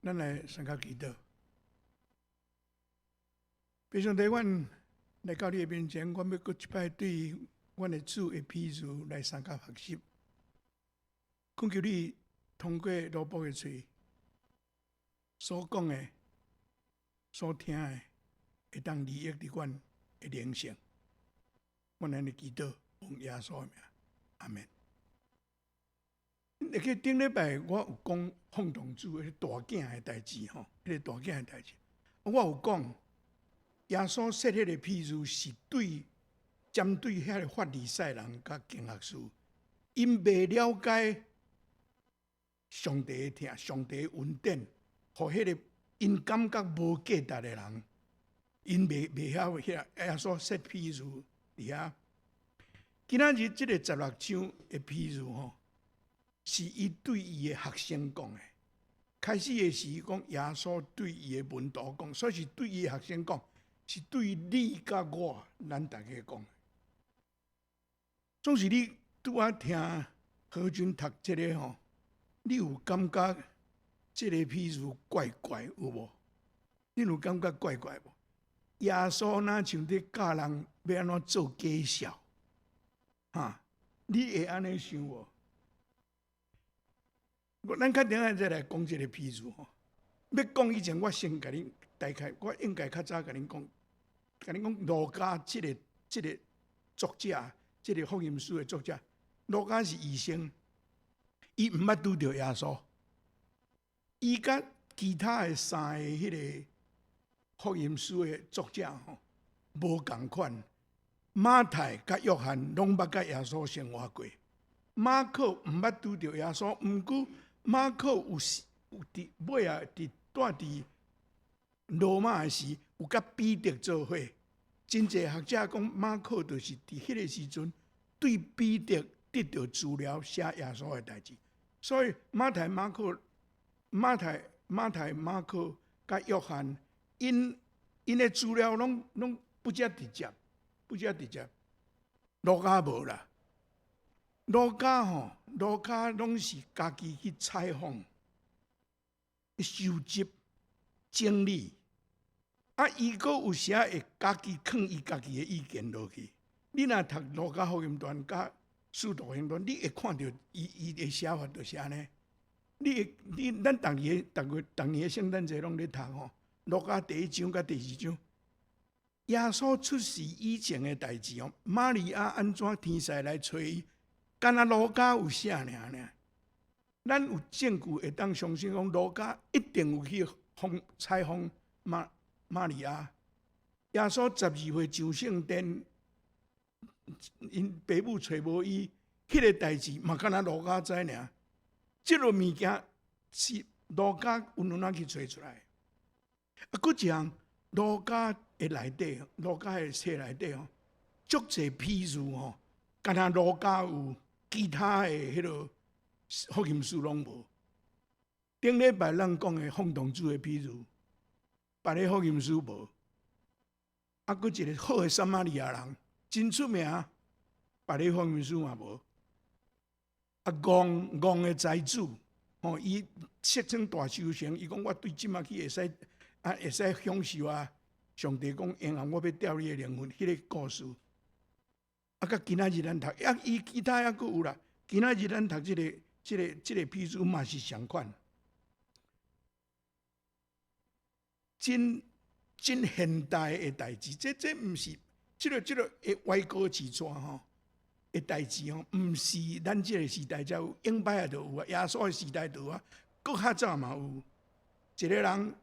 咱來相佮祈禱。父上帝，阮來到你的面前，阮欲閣一擺對阮的主的譬喻來相佮學習。懇求你通過奴僕的喙所講的、所聽的，會當利益佇阮的靈性。阮按呢祈禱，奉耶穌的名，阿門。會記頂禮拜我有講放蕩子彼個大囝的代誌吼，彼個大囝的代誌，我有講耶穌設彼個譬喻是對針對遐个法利賽人佮經學士，𪜶袂了解上帝的疼、上帝的恩典，予彼個𪜶感覺無價值的人，𪜶袂曉遐耶穌設譬喻佇遐。今仔日這个十六章的譬喻吼，是伊對伊的學生講的。開始的時講耶穌對伊的門徒講，所以是對伊的學生講，是對你佮我，咱逐家講。總是你拄仔聽何君讀這个吼，你有感覺這个譬喻怪怪有無？你有感覺怪怪無？耶穌若像佇教人欲按怎做假笑，哈？你會按呢想無？咱較等下再來講這个譬喻吼。欲講以前，我先共恁大概，我應該較早共恁講，共恁講路加這个作者，這个福音書的作者，路加是醫生，伊毋捌拄著耶穌，伊佮其他的三个彼个福音書的作者吼無仝款。馬太佮約翰攏捌佮耶穌生活過，馬可毋捌拄著耶穌，毋過馬可有有佇尾仔佇蹛佇羅馬的時，有佮彼得做伙。真濟學者講，馬可就是佇彼个時陣對彼得得著資料寫耶穌的代誌。所以馬太、馬可、馬太、馬太、馬可佮約翰，𪜶𪜶的資料攏攏不遮直接，不遮直接。路加無啦，路加吼，路加攏是家己去採訪、去收集、整理。啊，伊閣有時仔會家己囥伊家己的意見落去。你若讀路加福音傳佮使徒行傳，你會看著伊伊的寫法就是按呢。你會你咱逐年逐月逐年的聖誕節攏咧讀吼，路加第一章佮第二章，耶穌出世以前的代誌哦，瑪利亞按怎天使來揣伊，敢若路加有寫爾爾。咱有證據會當相信講，路加一定有去訪採訪瑪瑪利亞。耶穌12歲上聖殿，𪜶爸母揣無伊，彼個代誌嘛，敢若路加知爾。這个物件是路加有哪去揣出來？啊，閣一項，路加的內底，路加的冊內底吼，足濟譬喻吼，敢若路加有，其他的彼个福音書攏無。頂禮拜咱講的放蕩子的譬喻，別个福音書無。啊，閣一個好的撒瑪利亞人，真出名，別个福音書嘛無。啊，戇戇的財主，吼，伊設成大修行，伊講我對這馬去會使啊，會使享受啊。上帝講，永恆我欲掠你的靈魂，彼個故事。啊，佮今仔日咱讀，啊，伊其他猶閣有啦。今仔日咱讀這個譬喻嘛是相款，真真現代的代誌。這毋是這個會歪歌起紙吼的代誌吼，毋是咱這個時代才有，永擺仔就有啊，耶穌的時代就有啊，閣較早嘛有。一個人，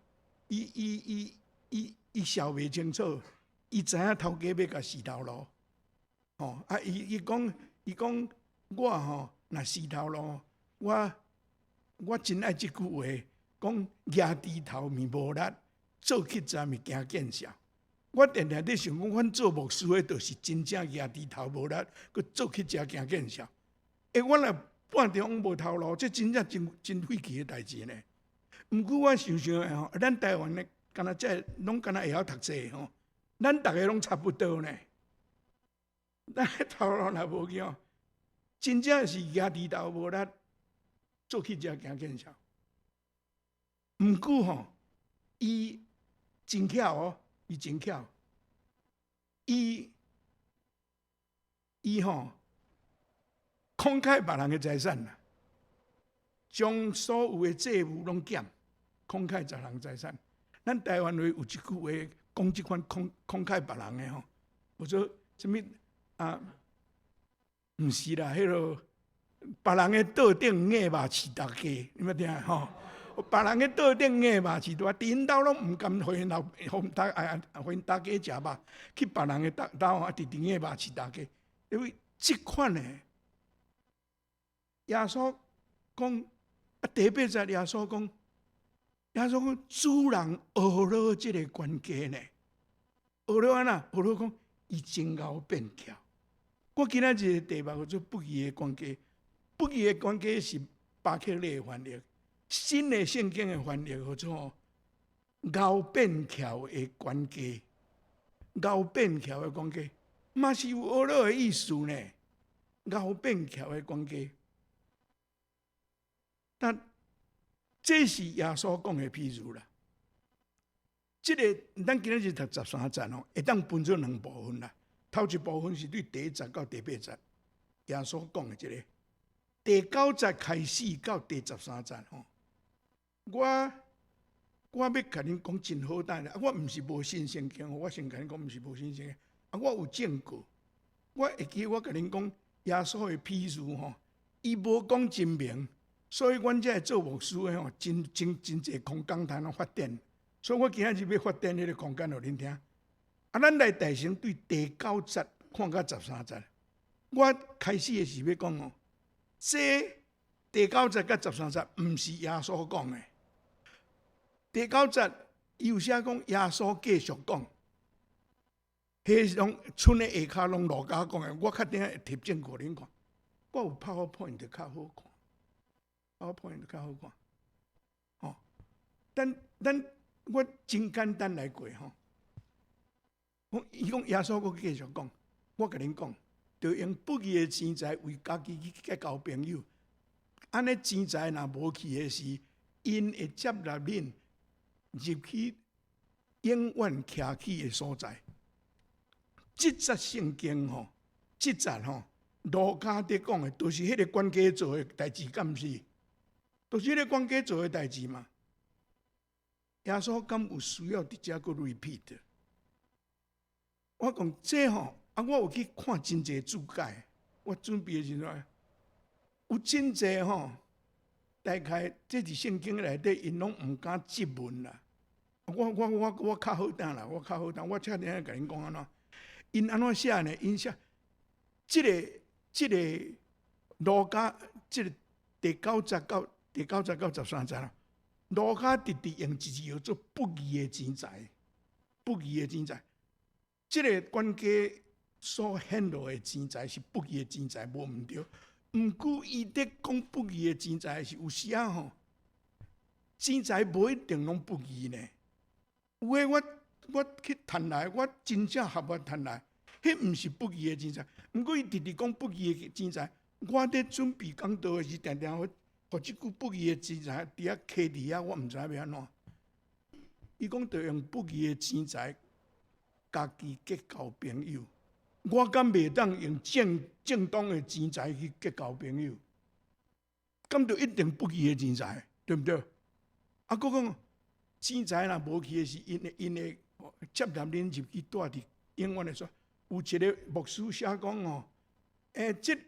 伊伊伊伊伊數袂清楚，伊知影頭家欲共死頭路，吼啊！伊伊講伊講我吼若死頭路，我我真愛這句話，講夯豬頭物無力，做乞食物驚見笑。我定定佇想講，阮做牧師的，就是真正夯豬頭無力，閣做乞食驚見笑。欸，我若半中無頭路，這真正真真費氣的代誌呢。毋過我想想的吼，咱台灣的敢若這攏敢若會曉讀冊吼，咱逐个攏差不多呢。咱頭路若無去吼，真正是夯豬頭無力，做乞食驚見笑。毋過吼，伊真巧哦，伊真巧，伊吼慷慨別人的財產啦，將所有的債務攏減，慷慨別人財產。咱台灣話有一句話講這款慷慨別人的吼，叫做啥物啊？毋是啦，彼個別人的桌頂硬肉飼大家，你捌聽吼？別人的桌頂硬肉飼大家，佇𪜶兜攏毋甘予𪜶老，予大啊，予𪜶大家食肉，去別人的兜兜啊，直直硬肉飼大家。因為這款的耶穌講啊，第八節耶穌講，耶穌講主人呵咾這个管家呢，呵咾按怎？呵咾講伊真𠢕變巧。我今仔日的題目叫做不義的管家，不義的管家是巴克禮的翻譯，新的聖經的翻譯叫做𠢕變巧的管家，𠢕變巧的管家，嘛是有呵咾的意思呢。𠢕變巧的管家，但這是耶穌講的譬喻啦。這個咱今仔日讀十三節吼，會當分做兩部分啦。頭一部分是對第一節到第八節，耶穌講的這個。第九節開始到第13節吼，我欲共恁講真好等，我毋是無信聖經，我先共恁講，毋是無信聖經，啊，我有證據。我會記我共恁講耶穌的譬喻吼，伊無講真明，所以阮這做牧師的吼，真真真濟空間通發展。所以我今仔日欲發展彼个空間予恁聽。啊，咱來大先對第九節看到十三節。我開始的時欲講哦，這第九節佮十三節毋是耶穌講的。第九節伊有寫講耶穌繼續講，彼種賰的下跤攏路加講的，我較等會貼證據恁看。我有 PowerPoint 較好看，PowerPoint 較好看。吼，咱我真簡單來過吼。我伊講耶穌閣繼續講，我共恁講，著用不義的錢財為家己去結交朋友，按呢錢財若無去的時，𪜶會接納恁入去永遠徛起的所在。這節聖經吼，這節吼，路加佇講的，都是彼个管家做的代誌，敢毋是？都是彼个管家做的代誌嘛。耶穌敢有需要佇遮閣 repeat？我講這吼，啊，我有去看真濟注解，我準備的時陣，有真濟吼，大概這佇聖經內底，𪜶攏毋敢質問啦。我較好膽啦，我較好膽，我請陣共恁講按怎？𪜶按怎寫呢？𪜶寫這个路加，這个第九節到第九節到十三節啦。路加直直用一字叫做不義的錢財，不義的錢財。這个管家所顯露的錢財是不義的錢財，無毋對。毋過伊佇講不義的錢財是有時仔吼，錢財無一定攏不義呢。有的我去趁來，我真正合法趁來，彼毋是不義的錢財。毋過伊直直講不義的錢財，我佇準備講道的時，定定予這句不義的錢財佇遐卡佇遐，我毋知影欲按怎。伊講著用不義的錢財，家己結交朋友，我敢袂當用正當的錢財去結交朋友？敢就一定不義的錢財，對毋對？啊，閣講錢財若無去的是𪜶會接納恁入去蹛佇永遠的所。有一个牧師寫講哦，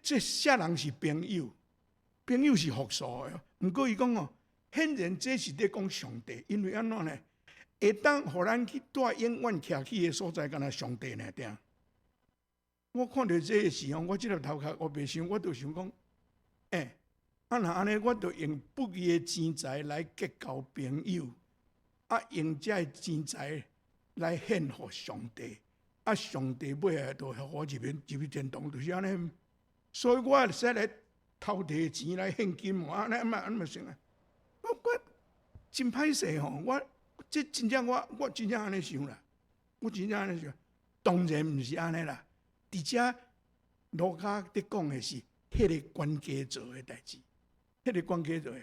這啥人是朋友？朋友是複數的，毋過伊講哦，顯然這是佇講上帝，因為按怎呢？會當予咱去蹛永遠徛起的所在，敢若上帝爾定。我看著這个時候，我這粒頭殼烏白想，我就想講，啊若按呢，我就用不義的錢財來結交朋友，啊，用這个錢財來獻予上帝，啊，上帝尾仔就予我入去天堂，就是按呢。所以我會使來偷提錢來獻金，按呢嘛按呢嘛成啊。我真歹勢吼，我這真正我真正按呢想啦，我真正按呢想，當然毋是按呢啦。佇遮路加佇講的是彼个管家做的代誌，彼个管家做的。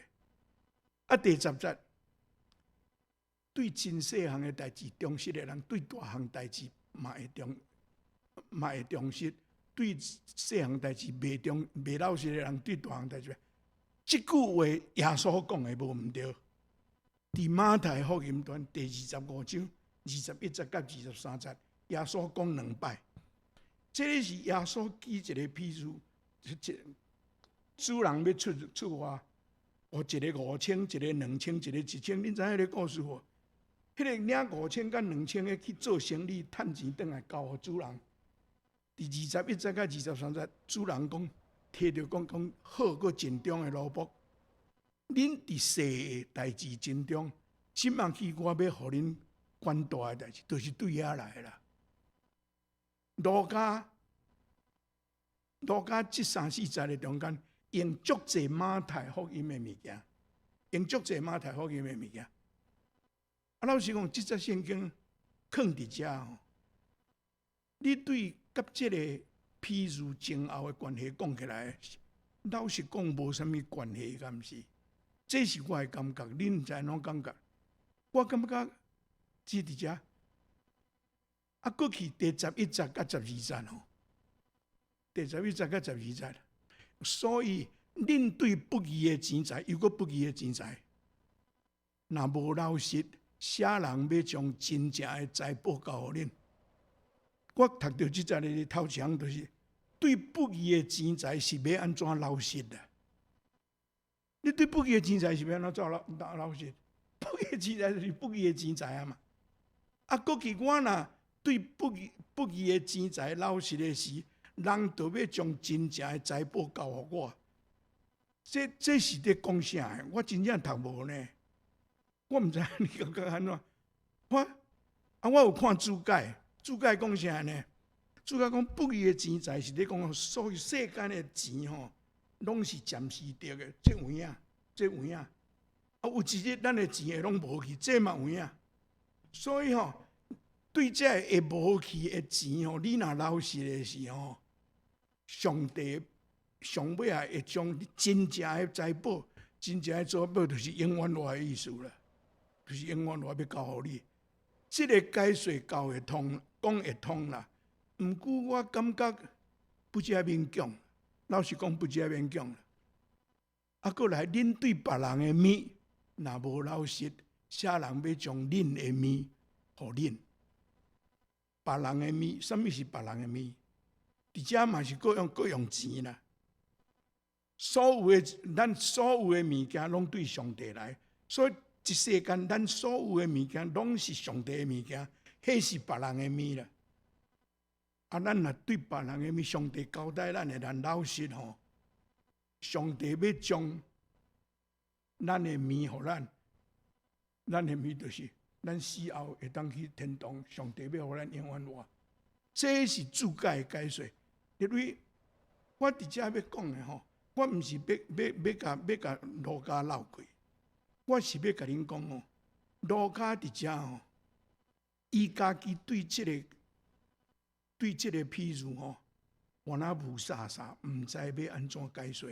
啊，第十節，對真細項的代誌忠實的人，對大項代誌嘛會忠，嘛會忠實；對細項代誌袂忠、袂老實的人，對大項代誌。這句話耶穌講的無毋對。佇馬太福音傳第25章21節佮23節，耶穌講兩擺。這个是耶穌舉一个譬喻，主人欲出出外，予一个五千，一个兩千，一个一千，恁知影彼个故事無？彼个領五千佮兩千的去做生意，趁錢轉來交予主人。佇21節佮23節，主人講，提著講講好閣盡忠的奴僕，恁佇細的代誌真忠，這馬起我欲予恁管大的代誌，就是對遐來的啦。路加，路加這三四節的中間，用足濟馬太福音的物件，用足濟馬太福音的物件。啊，老實講，這節聖經囥佇遮吼，你對佮這个譬喻前後的關係講起來，老實講無啥物關係，敢毋是？這是我的感覺，恁毋知按怎感覺？我感覺只佇遮。啊，過去第11節佮12節吼，第11節佮12節，所以恁對不義的錢財，又閣不義的錢財，若無老實，啥人欲將真正的財寶交予恁？我讀著這節的頭一項就是，對不義的錢財是欲按怎老實的？你對不義的錢財是欲按怎老老老實？不義的錢財就是不義的錢財啊嘛。啊，過去我若對不義不義的錢財老實的時，人就欲將真正的財寶交予我。這這是佇講啥的？我真正讀無呢。我毋知你感覺按怎？我啊，我有看注解，注解講啥呢？注解講不義的錢財是咧講所有世間的錢吼，攏是暫時得的，這有影，這有影。啊，有一日咱的錢會攏無去，這嘛有影。所以吼，對這个會無去的錢吼，你若老實的時吼，上帝上尾仔會將真正的財寶、真正的財寶，就是永遠活的意思啦，就是永遠活欲交予你。這个解說講會通，講會通啦。毋過我感覺不遮勉強，老實講不遮勉強啦。啊，閣來，恁對別人的物若無老實，啥人欲將恁的物予恁？別人的物，啥物是別人的物？佇遮嘛是閣用閣用錢啦。所有的咱所有的物件攏對上帝來，所以這世間咱所有的物件攏是上帝的物件，彼是別人的物啦。啊，咱若對別人的物，上帝交代咱的，咱老實吼，上帝欲將咱的物予咱，咱的物就是咱死後會當去天堂，上帝欲予咱永遠活。這是注解的解說。因為我佇遮欲講的吼，我毋是欲欲欲共欲共路加鬧開，我是欲共恁講吼，路加佇遮吼，伊家己對這個譬喻吼，原來霧煞煞，毋知欲按怎解說。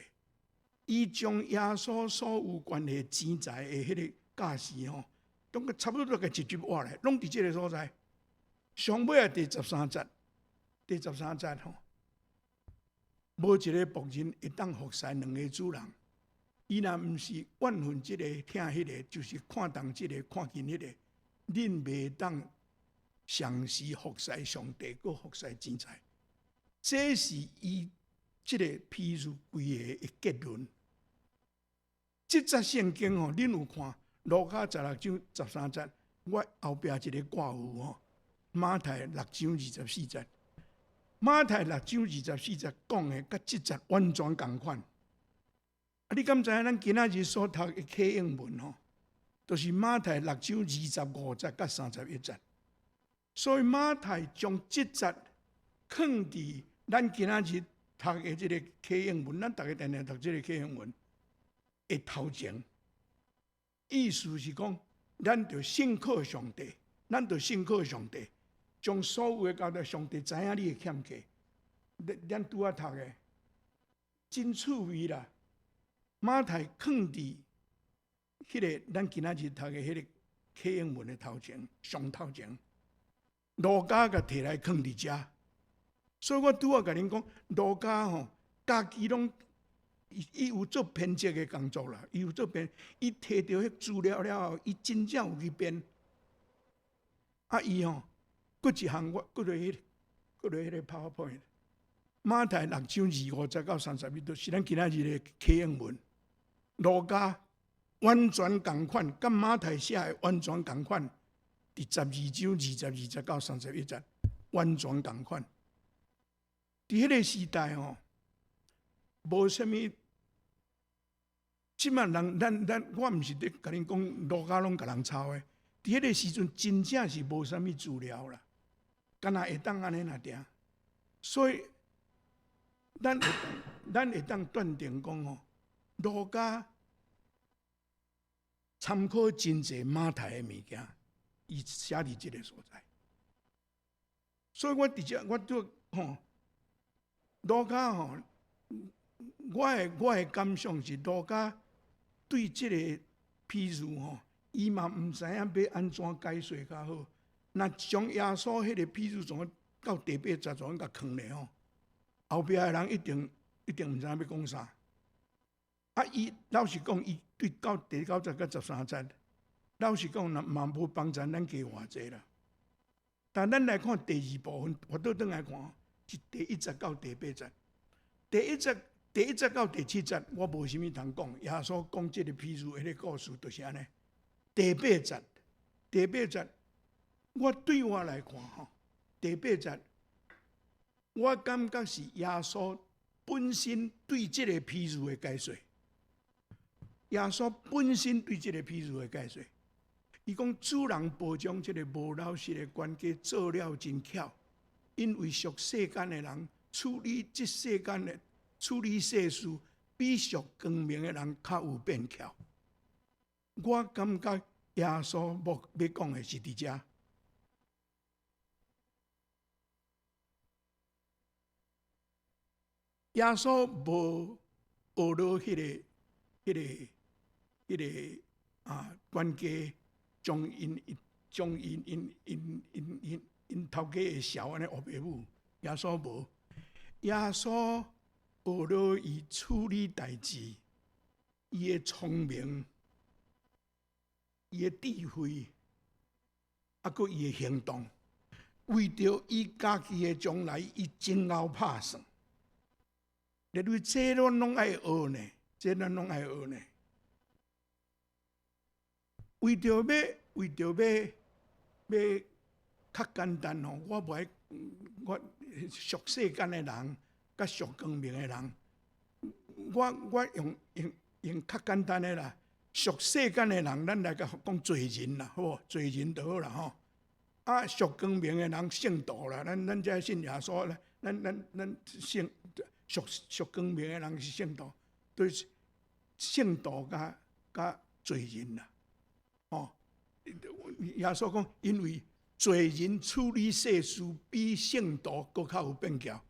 伊將耶穌所有關係錢財的彼个教示吼，攏閣差不多都共一集挖來，攏佇這个所在。上尾仔第13節，第十三節吼，無一个僕人會當服侍兩个主人。伊若毋是怨恨這个，疼彼个，就是看重這个，看輕彼个。恁袂當同時服侍上帝，閣服侍錢財。這是伊這个譬喻規个的結論。這節聖經吼，恁有看路加16章13節，我後壁一个掛號吼，馬太六章二十四節，馬太六章二十四節講的，佮這節完全仝款。啊，你敢知影咱今仔日所讀的啟應文吼，就是馬太六章25節佮31節。所以馬太將這節囥佇咱今仔日讀的這个啟應文，咱逐家定定讀這个啟應文的頭前，意思是講，咱著信靠上帝，咱著信靠上帝，將所有的交代上帝知影你的欠債。咱咱拄仔讀的真趣味啦。馬太囥佇彼个咱今仔日讀的彼个啟應門的頭前，上頭前，路加共提來囥佇遮，所以我拄仔共恁講，路加吼，家己攏伊有做編輯的工作啦，伊有做編，伊提著彼資料了後，伊真正有去編。啊，伊吼，閣一項我閣落彼，閣落彼个 PowerPoint，馬太六章25節到31，就是咱今仔日的啟應門，路加完全仝款，佮馬太寫的完全仝款，佇12章22節到31節，完全仝款。佇彼个時代吼，無啥物。這馬人，咱咱我毋是咧共恁講，路加攏共人抄的。佇彼个時陣，真正是無啥物資料啦，敢若會當按呢爾定。所以，咱會當斷定講吼，路加參考真濟馬太的物件，伊寫佇這个所在。所以我佇遮，我拄吼，路加吼，我的感想是，路加對這个譬喻吼，伊嘛毋知影欲按怎解說較好。若將耶穌彼個譬喻從到第八節怎共囥咧吼，後壁的人一定一定毋知影欲講啥。啊，伊老實講，伊對到第九節佮13節，老實講，若嘛無幫贊咱加偌濟啦。但咱來看第二部分，我倒轉來看，是第一節到第八節。第一節到第七節，我無啥物通講。耶穌講這个譬喻，彼个故事就是按呢。第八節，第八節，我對我來看吼，第八節，我感覺是耶穌本身對這个譬喻的解說。耶穌本身對這个譬喻的解說，伊講主人褒獎這个無老實的管家做了真巧，因為屬世間的人處理這世間的處理世事，比屬光明的人較有變巧。我感覺耶穌欲欲講的是佇遮。耶穌無學落彼个、彼个、彼个啊，管家將𪜶、將𪜶、𪜶、𪜶、𪜶、𪜶、𪜶頭家的潲按呢烏白母，耶穌無，耶穌學落伊處理代誌，伊的聰明，伊的智慧，啊，閣伊的行動，為著伊家己的將來，伊真𠢕拍算。例如這咱攏愛學呢，這咱攏愛學呢。為著欲，為著欲，欲較簡單吼，我無愛，我屬世間的人，佮屬光明的人，我我用用用較簡單的啦。屬世間的人，咱來共講罪人啦，好無？罪人就好啦吼。啊，屬光明的人，聖徒啦，咱咱這信耶穌啦，咱咱咱聖屬屬光明的人是聖徒，對聖徒佮佮罪人啦，吼。耶穌講，因為罪人處理世事比聖徒閣較有變巧。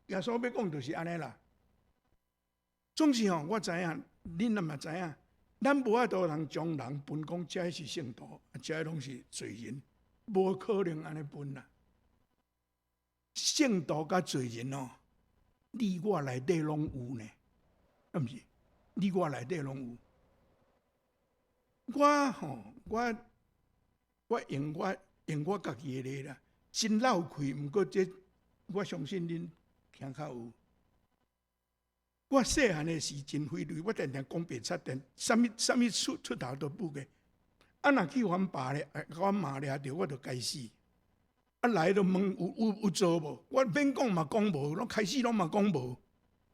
耶穌欲講就是按呢啦。總是吼，我知影，恁嘛知影，咱無法度通將人分講，這是聖徒，這攏是罪人，無可能按呢分啦。聖徒佮罪人哦，你我內底攏有呢，啊毋是？你我內底攏有。我吼，我我用我用我家己的例啦，真落氣，毋過這我相信恁聽較有。我細漢的時真費雷，我定定講白賊，定啥物啥物出出頭都補過。啊，若去予阮爸咧，予阮媽掠著，我就該死。啊，來就問有有有做無？我免講嘛講無，攏開始攏嘛講無，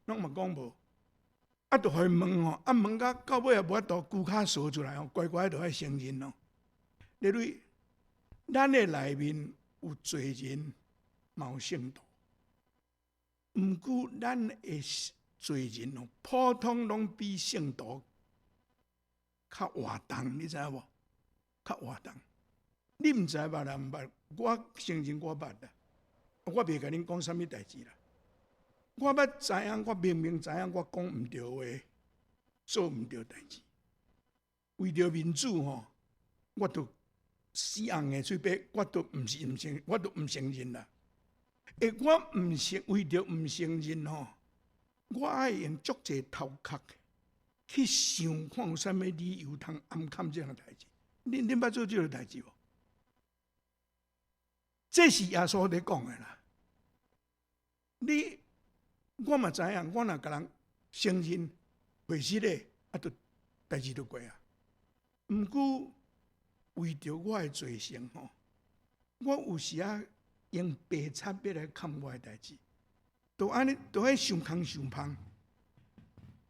攏嘛講無。啊，就予伊問吼，啊問甲到尾也無法度，龜跤趖出來吼，乖乖就愛承認咯。例如，咱的內面有罪人，嘛有聖徒。毋過咱的罪人哦，普通攏比聖徒較活動，你知影無？較活動。你毋知捌啊？毋捌？我承認我捌啦。我袂共恁講啥物代誌啦。我捌知影，我明明知影我講毋對話，做毋對代誌。為著面子吼，我就死紅的喙皮，我都毋是毋承，我都毋承認啦。欸，我毋承為著毋承認吼，我愛用足濟頭殼去想看有啥物理由通掩崁這項代誌。恁捌做這個代誌無？這是耶穌咧講的啦。你我嘛知影，我若共人承認會失的，啊，就代誌就過啊。毋過為著我的罪性吼，我有時仔用白賊欲來崁我的代誌，就按呢，就愛傷空傷芳。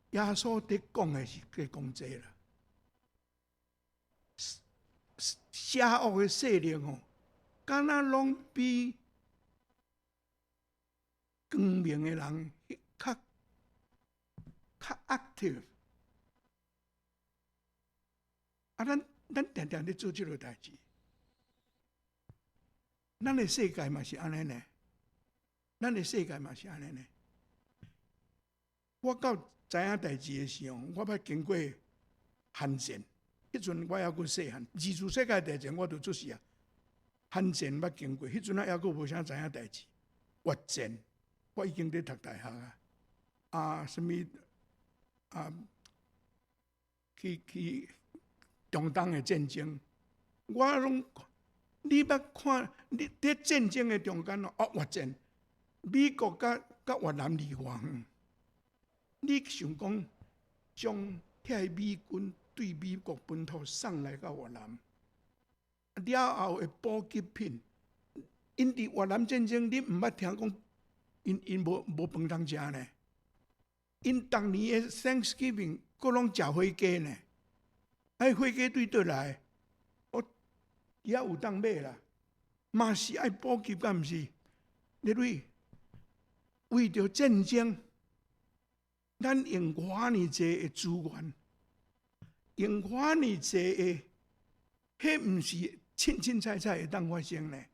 耶穌佇講的是佇講這啦，邪惡的勢力吼，敢若攏比光明的人較 active。啊，咱定定咧做這個代誌，咱的世界嘛是按呢呢，咱的世界嘛是按呢呢。我到知影代誌的時候，我捌經過韓戰，彼陣我猶閣細漢，二次世界大戰我就出世啊。韓戰捌經過，彼陣啊猶閣無啥知影代誌。越戰我已經佇讀大學啊，啊，啥物啊，去中東的戰爭，我攏你捌看，你佇戰爭的中間哦，越戰，美國佮越南離偌遠，你想講將遐美軍對美國本土送來到越南，了後的補給品，𪜶佇越南戰爭，你毋捌聽講，𪜶無飯通食呢？𪜶逐年的 Thanksgiving，閣攏食火雞呢？哎，火雞對佗來？我遐有當買啦，嘛是愛補給，敢毋是？你為著戰爭，咱用偌爾濟的資源，用偌爾濟的，彼毋是凊凊彩彩會當發生呢？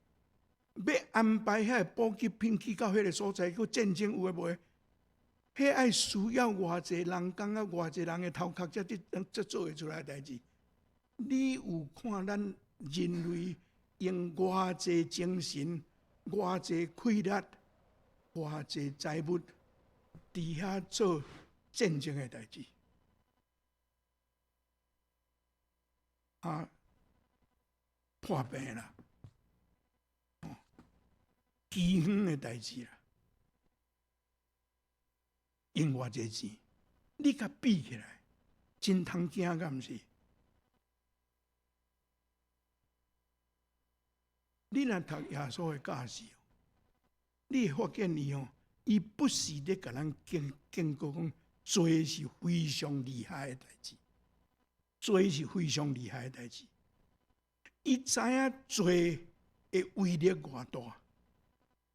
欲安排遐個補給品去到彼个所在，閣戰爭有的無的，彼愛需要偌濟人工啊，偌濟人的頭殼，才做會出來代誌。你有看咱人類用偌濟精神、偌濟氣力、偌濟財物，佇遐做戰爭的代誌？啊，破病啦！饑荒的代誌啦，用偌濟錢，你共比起來，真通驚，敢毋是？你若讀耶穌的教示，你會發現伊吼，伊不時咧共咱警告講，罪是非常厲害的代誌，罪是非常厲害的代誌。伊知影罪的威力偌大。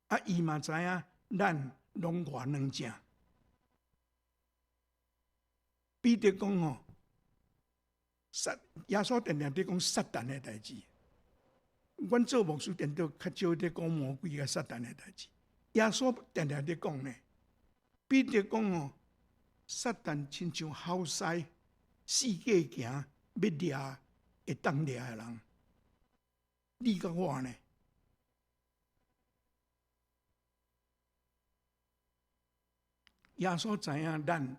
啊！伊嘛知影咱攏偌軟正。彼得講吼，撒耶穌定定佇講撒旦的代誌。阮做牧師定著較少佇講魔鬼佮撒旦的代誌。耶穌定定佇講呢。彼得講吼，撒旦親像猴獅，四界行，欲掠會當掠的人。你佮我呢？耶穌知影咱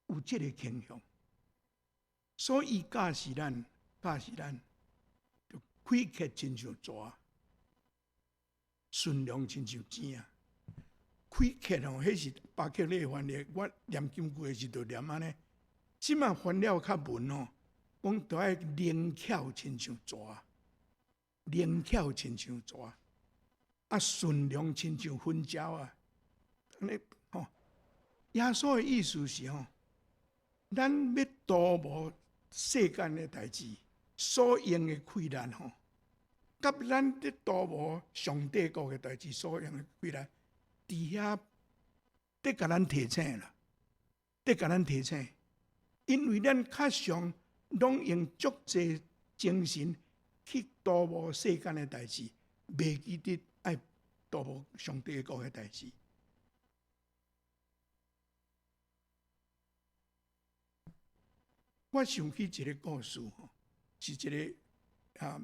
有這個傾向，所以教示咱，教示咱，就氣格親像蛇，馴良親像精。氣格吼，彼是巴克禮翻譯，我念經句的時就念按呢。這馬翻了較文吼，講著愛靈巧親像蛇，靈巧親像蛇，啊，馴良親像粉鳥啊。按呢吼，耶穌的意思是吼，咱欲圖謀世間的代誌，所用的氣力吼，佮咱咧圖謀上帝國的代誌所用的氣力，佇遐咧共咱提醒啦，咧共咱提醒，因為咱較常攏用足濟精神去圖謀世間的代誌，袂記得愛圖謀上帝國的代誌。我想起一個故事吼，是一個啊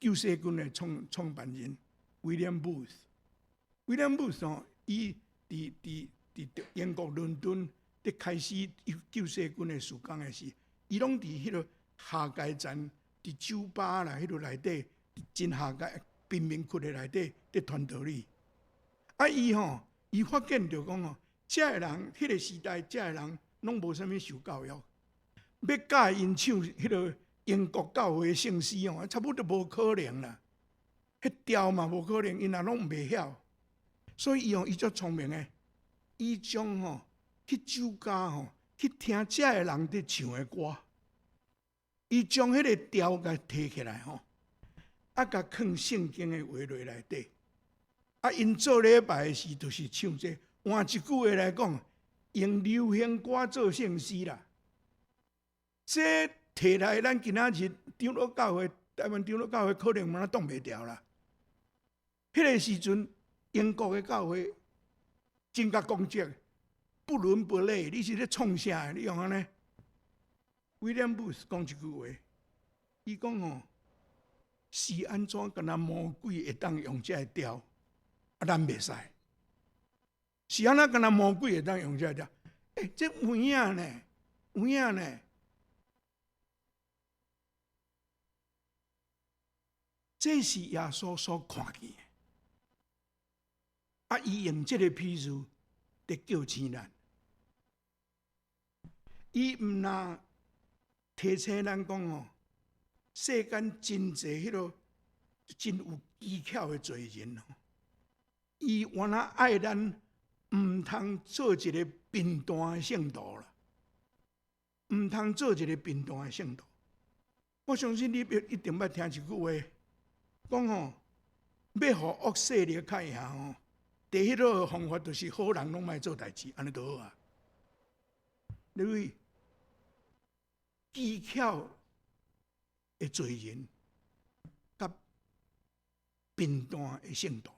救世軍的創辦人 William Booth。William Booth 吼，伊佇英國倫敦佇開始救世軍的事工的時，伊攏佇彼个下階層，佇酒吧啦，彼落內底真下階貧民窟的內底佇傳道理。啊，伊吼，伊發現著講吼，遮的人，彼个時代，遮的人攏無啥物受教育，欲教𪜶唱彼个英國教會聖詩吼，差不多無可能啦。彼調嘛無可能，𪜶也攏袂曉。所以伊吼，伊足聰明的，伊將吼去酒家吼去聽遮的人佇唱的歌，伊將彼個調共提起來吼，啊，共囥聖經的話落內底。啊，𪜶做禮拜的時，就是唱這個。換一句話來講，用流行歌做聖詩啦。這提來，咱今仔日長老教會，台灣長老教會可能嘛擋袂牢啦。彼個時陣，英國的教會真共攻擊，不倫不類。你是咧創啥？你用按呢？William Booth 講一句話，伊講吼，是按怎敢若魔鬼會當用這个調，啊，咱袂使。是按怎敢若魔鬼會當用這个調？欸，這有影呢，有影呢。這是耶穌所看見的。啊，伊用這个譬喻佇叫醒咱。伊毋若提醒咱講吼，世間真濟彼个真有技巧的罪人吼，伊原來愛咱毋通做一个貧惰的聖徒啦，毋通做一个貧惰的聖徒。我相信你一定捌聽一句話，講吼，欲予惡勢力較贏吼，第彼个方法就是好人攏莫做代誌，按呢就好啊。因為技巧的罪人，佮貧惰的聖徒。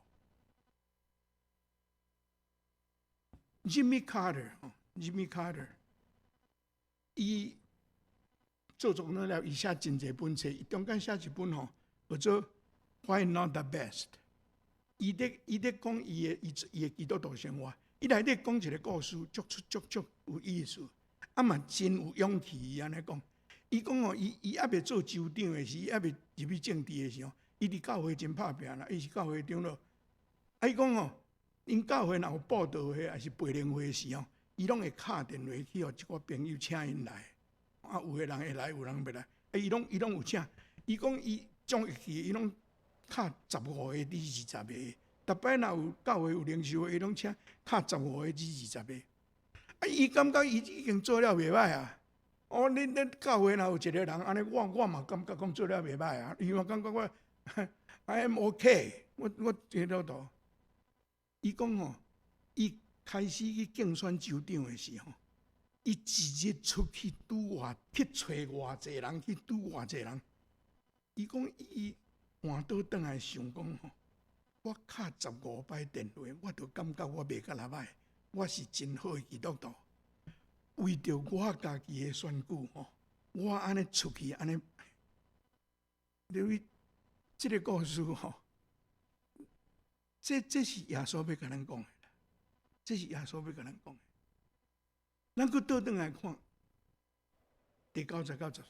Jimmy Carter，Jimmy Carter，伊做總統了，伊寫真濟本冊，伊中間寫一本吼，叫做《Why Not the Best》。伊咧講伊的基督徒生活，伊內底講一个故事，足出足足有意思，啊嘛真有勇氣。伊按呢講，伊講吼，伊猶未做州長的時，伊猶未入去政治的時候，伊佇教會真拍拚啦，伊是教會長老。啊，伊講吼，𪜶教會若有布道會，抑是培靈會的時候，伊攏會敲電話去予一寡朋友請𪜶來。啊，有的人會來，有人袂來。啊，伊攏有請。伊講伊總會記，伊攏敲15個至20個。逐擺若有教會有靈修會，伊攏請敲15個至20個。啊，伊感覺伊已經做了袂䆀啊！哦，恁教會若有一個人按呢，我嘛感覺講做了袂䆀啊。伊嘛感覺我 I am OK，我基督徒。伊講吼，伊開始去競選州長的時候，伊一日出去拄偌去揣偌濟人，去拄偌濟人。伊講伊換倒轉來想講吼，我敲15擺電話，我就感覺我袂甲若䆀，我是真好的基督徒。為著我家己的選舉吼，我按呢出去按呢，因為這个故事吼，這是耶穌欲共咱講的，這是耶穌欲共咱講的。咱閣倒轉來看，第九節到十，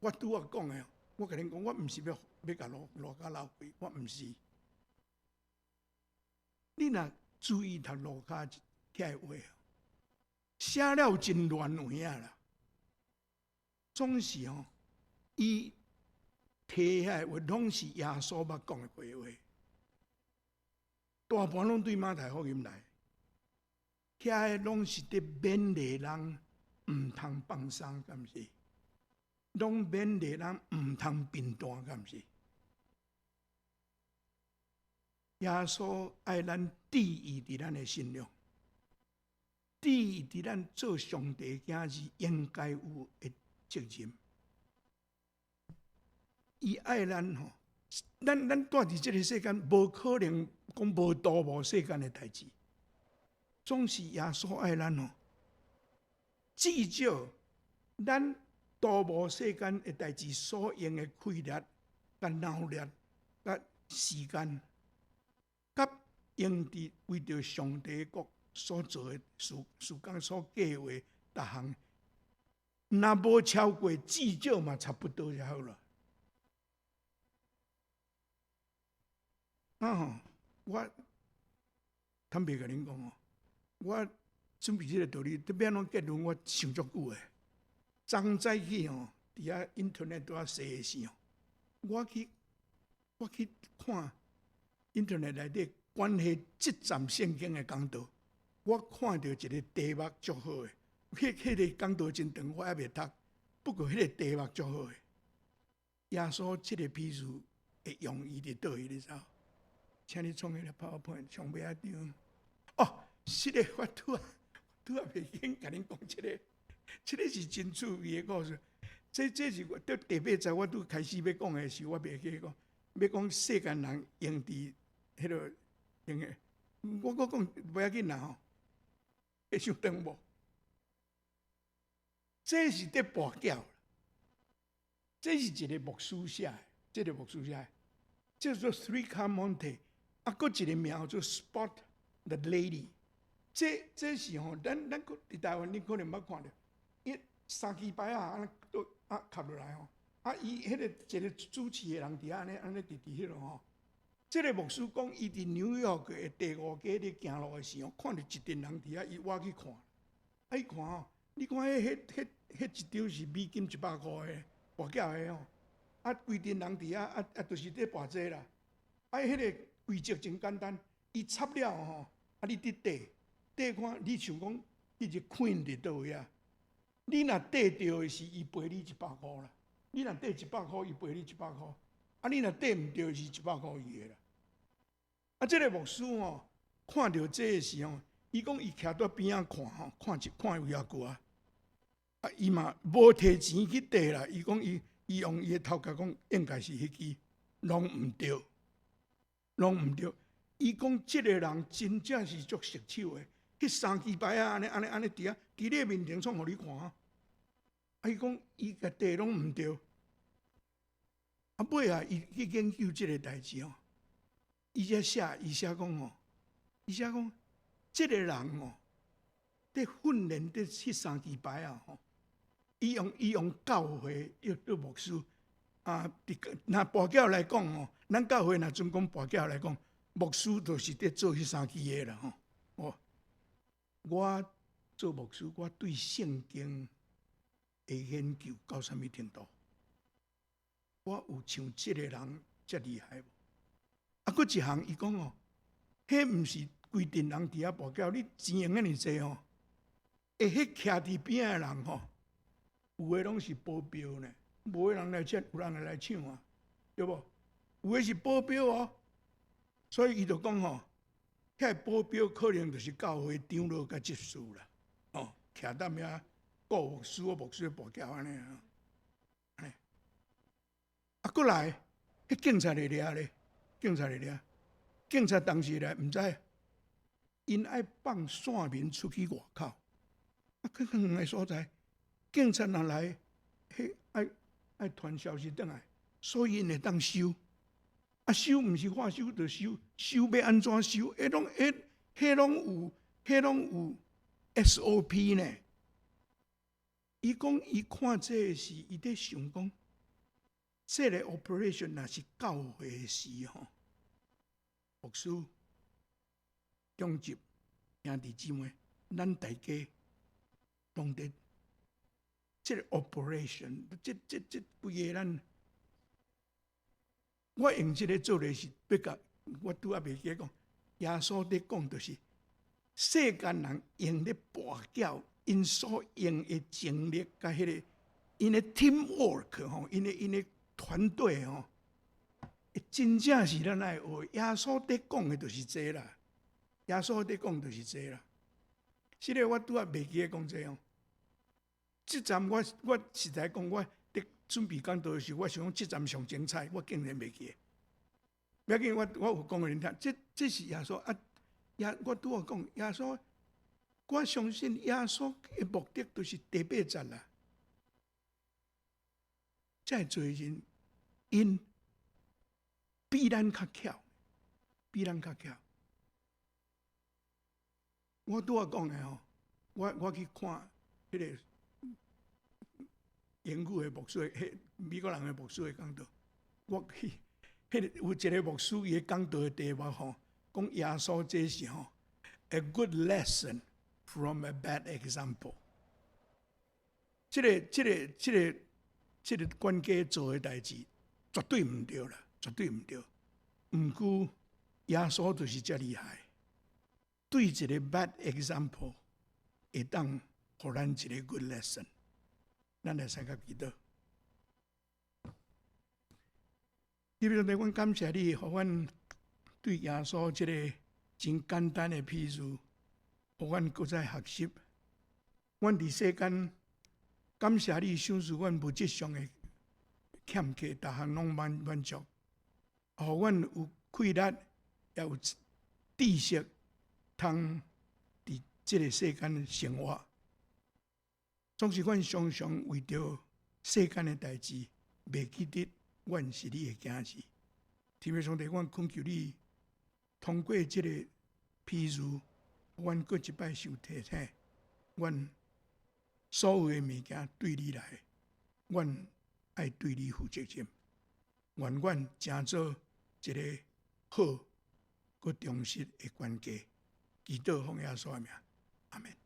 我拄仔講的，我共恁講，我毋是欲共路加鬧開，我毋是。你若注意讀路加遐個話，寫了真亂有影啦。總是吼，伊提遐個話，攏是耶穌捌講的話，大半攏對馬太福音來，遐個攏是佇勉勵人毋通放鬆，敢毋是？攏勉勵人毋通貧惰，敢毋是？耶穌愛咱注意佇咱的信仰，注意佇咱做上帝囝兒應該有的責任。伊愛咱吼，咱住佇這个世間，無可能講無蹈無世間的代誌。總是耶穌愛咱吼，至少咱蹈無世間的代誌所用的氣力，佮腦力、佮時間，佮用佇為著上帝國所做的事事工所計劃逐項，若無超過，至少嘛差不多就好啦。啊吼，我坦白共恁講哦，我準備這个道理，欲按怎結論，我想足久的。昨早起吼，佇遐 internet 拄仔踅的時候，我去看 internet 內底關係這節聖經的講道，我看著一个題目足好的，彼個講道真長，我猶未讀。不過彼个題目足好的，耶穌這个比喻的用意佇佗位，你知無？請你創彼个 PowerPoint 上尾仔張。哦，是的，我拄仔袂記共恁講這个，這个是真趣味的故事。這是我佇第八節，我拄開始欲講的時，我袂記講，欲講世間人用佇彼个用的，我閣講無要緊啦吼，會傷長無？這是佇跋筊，這是一个牧師寫的，這个牧師寫的，叫做 Three Car Monte，啊，閣一个名叫做 Spot the Lady。這是吼，咱佇台灣，你可能捌看著，伊三支牌仔按呢都啊磕落來吼，啊伊彼個一个主持的人佇遐按呢按呢佇彼落吼。這个牧師講，伊佇紐約的第五街咧行路的時候，看著一陣人佇遐，伊倚去看，啊伊看吼，你看彼一張是美金100箍的跋筊的吼，啊規陣人佇遐啊，就是佇跋這啦，啊彼个規則真簡單，伊插了吼，啊你佇綴。綴看，你想講，彼個 queen 佇佗位啊？你若綴著的是，伊賠你一百箍啦。你若綴一百箍，伊賠你一百箍。啊，你若綴毋著是一百箍伊的啦。啊，這个牧師吼，看著這个時候，伊講伊徛佇邊仔看吼，看一看有遐久啊。啊，伊嘛無提錢去綴啦。伊講伊用伊的頭殼講，應該是彼支，攏毋著，攏毋著。伊講這个人真正是足熟手的。彼三支牌仔按呢按呢按呢佇遐，佇你面前創予你看啊！啊，伊講伊共綴攏毋著，啊尾仔伊去研究這个代誌吼，伊才寫伊寫講吼，伊寫講這个人吼，佇訓練佇彼三支牌仔吼，伊用教會約做牧師啊，佇若跋筊來講吼，咱教會若準講跋筊來講，牧師就是佇做彼三支的啦吼，哦。我做牧師，我對聖經的研究到啥物程度？我有像這个人遮厲害無？啊，閣一項，伊講哦，彼毋是規陣人佇遐跋筊，你錢用遐爾濟吼，會彼徛佇邊仔的人吼，有的攏是保鏢呢，無的人來搶，有人會來搶啊，對無？有的是保鏢哦，所以伊就講吼。遐保鏢可能就是教會長老佮執事啦，哦，徛踮遐顧牧師、牧師跋筊按呢啊。啊，閣來，彼警察來掠咧，警察來掠，警察當時來毋知，𪜶愛放線民出去外口，啊，去較遠的所在，警察若來，彼愛傳消息轉來，所以𪜶會當收。啊，收毋是話收就收，收欲按怎收？彼攏有 SOP 呢。伊講伊看這个時，伊佇想講，這个 operation 若是教會時吼，牧師、長執、兄弟姊妹，咱大家攏佇這个 operation，這規个咱。我用這个做例是欲共，我拄仔袂記講，耶穌佇講就是世間人用咧跋筊，𪜶所用的精力佮彼个𪜶的 teamwork 吼，𪜶的團隊吼，真正是咱愛學。耶穌佇講的就是這啦，耶穌佇講就是這啦。是咧，我拄仔袂記得講這哦。這站我實在講我。準備講道的時，我想講這站上精彩，我竟然袂記得。無要緊，我有講予恁聽。這是耶穌啊，耶我拄仔講耶穌，我相信耶穌的目的就是第八節啦。遮濟人𪜶 比咱較巧，比咱較巧。我拄仔講的吼，我去看彼个英語的牧師，彼美國人的牧師的講道，我去，彼个有一个牧師伊講道的題目吼，講耶穌這是吼，a good lesson from a bad example。這個管家做的代誌絕對毋對啦，絕對毋對。毋過耶穌就是遮厲害，對一個 bad example 會當予咱一個 good lesson。咱來三個祈禱。天父上帝，阮感謝你，予阮對耶穌這個真簡單的譬喻，予阮閣再學習。阮佇世間感謝你賞賜阮物質上的欠缺，逐項攏滿足，予阮有氣力，也有知識，通佇這個世間生活。總是阮常常為著世間的代誌，袂記得阮是你的囝兒。天父上帝，阮懇求你，通過這個譬喻，阮閣一擺受提醒，阮所有的物件對你來，阮愛對你負責任。願阮成做一個好、閣忠實的管家。祈禱奉耶穌的名，阿門。